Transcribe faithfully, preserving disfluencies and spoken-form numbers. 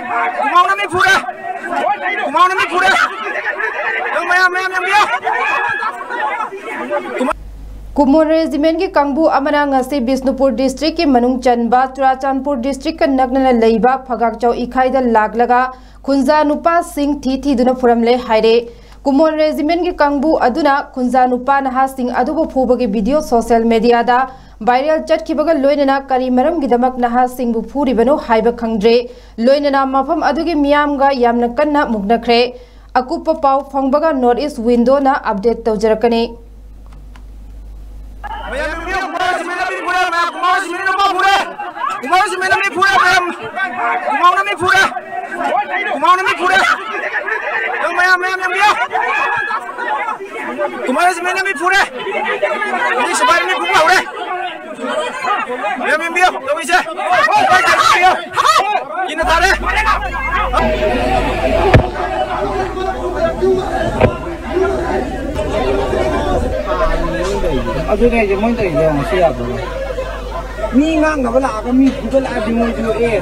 ꯈꯨꯃꯥꯎꯅ ꯃꯤ ꯐꯨꯔꯦ! ꯈꯨꯃꯥꯎꯅ ꯃꯤ ꯐꯨꯔꯦ! ꯅꯪ ꯃꯌꯥꯝ, ꯃꯌꯥꯝ ꯌꯦꯡꯕꯤꯌꯨ! ꯀꯨꯃꯣꯟ ꯔꯦꯖꯤꯃꯦꯟꯒꯤ ꯀꯥꯡꯕꯨ ꯑꯃꯅ ꯉꯁꯤ ꯕꯤꯁꯅꯨꯄꯨꯔ ꯗꯤꯁꯇ꯭ꯔꯤꯛꯀꯤ ꯃꯅꯨꯡ ꯆꯟꯕ ꯆꯨꯔꯥꯆꯥꯟꯄꯨꯔ ꯗꯤꯁꯇ꯭ꯔꯤꯛꯀ ꯅꯛꯅꯅ ꯂꯩꯕ ꯐꯒꯥꯛꯆꯥꯎ ꯏꯈꯥꯏꯗ ꯂꯥꯛꯂꯒ ꯈꯨꯟꯖꯥ ꯅꯨꯄꯥꯁꯤꯡ ꯊꯤ ꯊꯤꯗꯨꯅ ꯐꯨꯔꯝꯂꯦ ꯍꯥꯏꯔꯦ꯫ ꯀꯨꯃꯣꯟ ꯔꯦꯖꯤꯃꯦꯟꯒꯤ ꯀꯥꯡꯕꯨ ꯑꯗꯨꯅ ꯈꯨꯟꯖꯥ ꯅꯨꯄꯥ ꯅꯍꯥꯁꯤꯡ ꯑꯗꯨꯕꯨ ꯐꯨꯕꯒꯤ ꯚꯤꯗꯤꯑꯣ ꯁꯣꯁꯤꯌꯦꯜ ꯃꯦꯗꯤꯌꯥꯗ ꯚꯥꯏꯔꯦꯜ ꯆꯠꯈꯤꯕꯒ ꯂꯣꯏꯅꯅ ꯀꯔꯤ ꯃꯔꯝꯒꯤꯗꯃꯛ ꯅꯍꯥꯁꯤꯡꯕꯨ ꯐꯨꯔꯤꯕꯅꯣ ꯍꯥꯏꯕ ꯈꯪꯗ꯭ꯔꯦ꯫ ꯂꯣꯏꯅꯅ ꯃꯐꯝ ꯑꯗꯨꯒꯤ ꯃꯤꯌꯥꯝꯒ ꯌꯥꯝꯅ ꯀꯟꯅ ꯃꯨꯛꯅꯈ꯭ꯔꯦ꯫ ꯑꯀꯨꯞꯄ ꯄꯥꯎ ꯐꯪꯕꯒ ꯅꯣꯔꯠ ꯏꯁ ꯋꯤꯟꯗꯣꯅ ꯑꯞꯗꯦꯠ ꯇꯧꯖꯔꯛꯀꯅꯤ꯫ ꯃꯌꯥꯝ ꯌꯦꯡꯕꯤꯌꯨ, ꯀꯨꯃꯥꯔ ꯁꯤꯃꯦꯟꯅ ꯃꯤ ꯐꯨꯔꯦ, ꯃꯌꯥꯝ, ꯀꯨꯃꯥꯔ ꯁꯤꯃꯦꯟꯅ ꯃꯤ ꯐꯨꯔꯦ, ꯃꯌꯥꯝ꯫ ꯀꯨꯃꯥꯔꯅ ꯃꯤ ꯐꯨꯔꯦ꯫ ꯀꯨꯃꯥꯔꯅ ꯃꯤ ꯐꯨꯔꯦ꯫ ꯅꯪ ꯃꯌꯥꯝ, ꯃꯌꯥꯝ ꯌꯦꯡꯕꯤꯌꯨ꯫ ꯀꯨꯃꯥꯔ ꯁꯤꯃꯦꯟꯅ ꯃꯤ ꯐꯨꯔꯦ꯫ ꯃꯤ ꯁꯤꯐꯥꯏꯅ ꯃꯤ ꯐꯨꯕ ꯍꯧꯔꯦ꯫ ꯃꯌꯥꯝ ꯌꯦꯡꯕꯤꯌꯨ, ꯇꯧꯔꯤꯁꯦ꯫ ꯀꯤꯅ ꯊꯥꯔꯦ꯫ ꯑꯗꯨꯅꯦ ꯍꯥꯏꯁꯦ, ꯃꯣꯏꯅ ꯇꯧꯔꯤꯁꯦ ꯌꯦꯡꯉꯣ, ꯁꯤ ꯌꯥꯗ꯭ꯔꯣ? ꯃꯤ ꯉꯥꯡꯅꯕ ꯂꯥꯛꯑꯒ ꯃꯤ ꯐꯨꯒꯠꯂꯛꯑꯗꯤ ꯃꯣꯏꯁꯨ, ꯑꯦ꯫